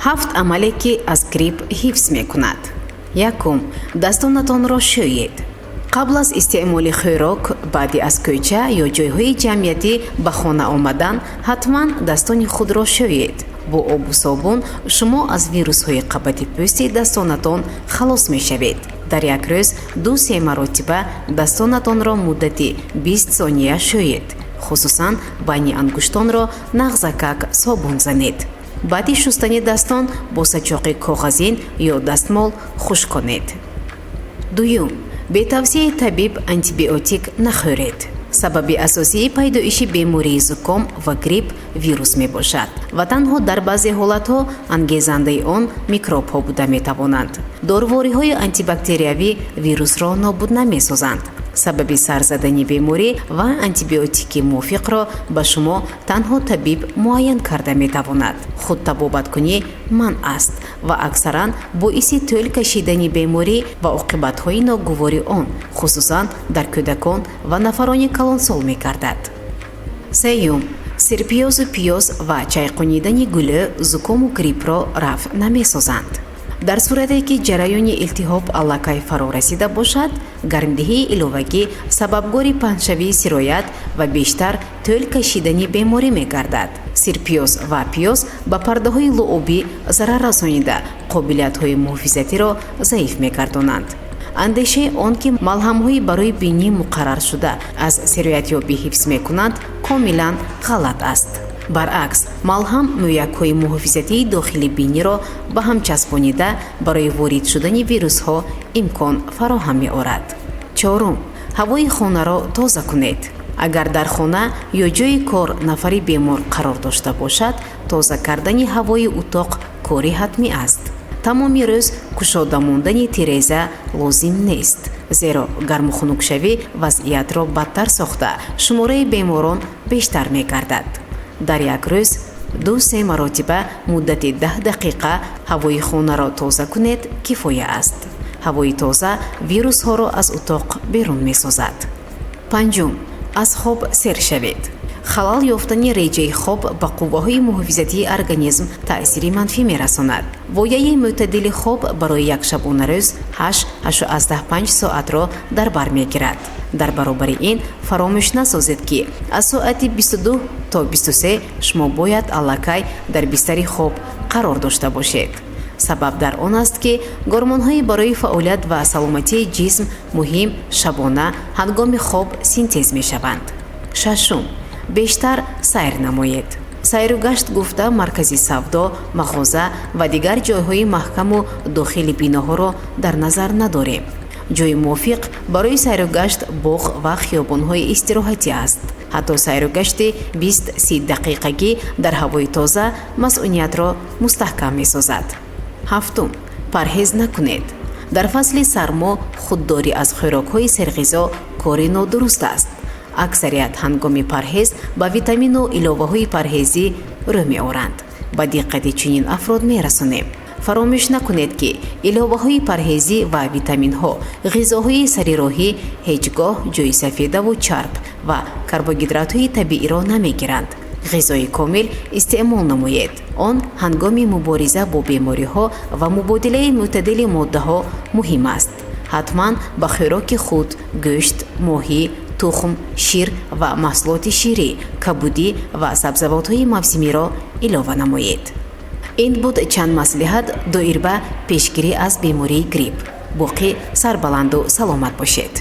Ҳафт амале, ки аз грипп ҳифз мекунад. Якум: дастонатонро шӯед. Қабл аз истеъмоли хӯрок, баъди аз кӯча ё ҷойҳои ҷамъиятӣ ба хона омадан, ҳатман дастони худро шӯед. Бо обу собун шумо аз вирусҳои қабати пӯсти дастонатон халос мешавед. Дар як рӯз 2-се маротиба дастонатонро муддати 20 сония шӯед, хусусан байни ангуштонро нағзакак собун занед. Баъди шустани дастон бо сачоқи коғазин ё дастмол хушк кунед. Дуюм: бе тавсияи табиб антибиотик нахӯред. Сабаби асосии пайдоиши бемории зуком ва грипп вирус мебошад ва танҳо дар баъзе ҳолатҳо ангезандаи он микробҳо буда метавонанд. Дорувориҳои антибактериявӣ вирусро нобуд намесозанд. Сабаби сар задани беморӣ ва антибиотики мувофиқро ба шумо танҳо табиб муайян карда метавонад. Худтабобаткунӣ манъ аст ва аксаран боиси тӯл кашидани беморӣ ва оқибатҳои ногувори он, хусусан дар кӯдакон ва нафарони калонсол, мегардад. Сеюм: сирпиёзу пиёз ва чайқонидани гулӯ зукому гриппро рафъ намесозанд. Дар сурате ки ҷараёни илтиҳоб аллакай фаро расида бошад, гармдиҳии иловагӣ сабабгори паҳншавии сироят ва бештар тӯл кашидани беморӣ мегардад. Сирпиёз ва пиёз ба пардаҳои луобӣ зарар расонида, қобилиятҳои муҳофизатиро заиф мегардонанд. Андешаи он, ки малҳамҳои барои бинӣ муқарраршуда аз сироятёбӣ ҳифз мекунанд, комилан ғалат аст. Баръакс, малҳам мӯякҳои муҳофизатии дохили биниро ба ҳам часпонида, барои ворид шудани вирусҳо имкон фароҳам меорад. Чорум: ҳавои хонаро тоза кунед. Агар дар хона ё ҷойи кор нафари бемор қарор дошта бошад, тоза кардани ҳавои утоқ кори ҳатмӣ аст. Тамоми рӯз кушода мондани тиреза лозим нест, зеро гарму хунукшавӣ вазъиятро бадтар сохта, шумораи беморон бештар мегардад. Дар як рӯз 2-се маротиба муддати 10 дақиқа ҳавои хонаро тоза кунед, кифоя аст. Ҳавои тоза вирусҳоро аз утоқ берун месозад. Панҷум: аз хоб сер шавед. Халал ёфтани реҷаи хоб ба қувваҳои муҳофизатии организм таъсири манфӣ мерасонад. Вояи мӯътадили хоб барои як шабонарӯз 8-8,5 соатро дар бар мегирад. Дар баробари ин фаромӯш насозед, ки аз соати 22 то 23 шумо бояд аллакай дар бистари хоб қарор дошта бошед. Сабаб дар он аст, ки гормонҳои барои фаъолият ва саломатии ҷисм муҳим шабона ҳангоми хоб синтез мешаванд. Шашум: бештар сайр намоед. Сайру гашт гуфта маркази савдо, мағоза ва дигар ҷойҳои маҳкаму дохили биноҳоро дар назар надорем. Ҷои мувофиқ барои сайругашт боғ ва хиёбонҳои истироҳатӣ аст. Ҳатто сайругашти 20-30 дақиқагӣ дар ҳавои тоза масуниятро мустаҳкам месозад. Ҳафтум: парҳез накунед. Дар фасли сармо худдорӣ аз хӯрокҳои серғизо кори нодуруст аст. Аксарият ҳангоми парҳез ба витамину иловаҳои парҳезӣ рӯ меоранд. Ба диққати чунин афрод мерасонем: фаромӯш накунед, ки иловаҳои парҳезӣ ва витаминҳо, ғизоҳои сарироҳӣ ҳеҷ гоҳ ҷои сафедаву чарб ва карбогидратҳои табииро намегиранд. Ғизои комил истеъмол намоед. Он ҳангоми мубориза бо бемориҳо ва мубодилаи мӯътадили моддаҳо муҳим аст. Ҳатман ба хӯроки худ гӯшт, моҳӣ, тухм, шир ва маҳсулоти ширӣ, кабудӣ ва сабзавотҳои мавсимиро илова намоед. Ин буд чанд маслиҳат доир ба пешгирӣ аз бемории грипп. Боқӣ сарбаланду саломат бошед.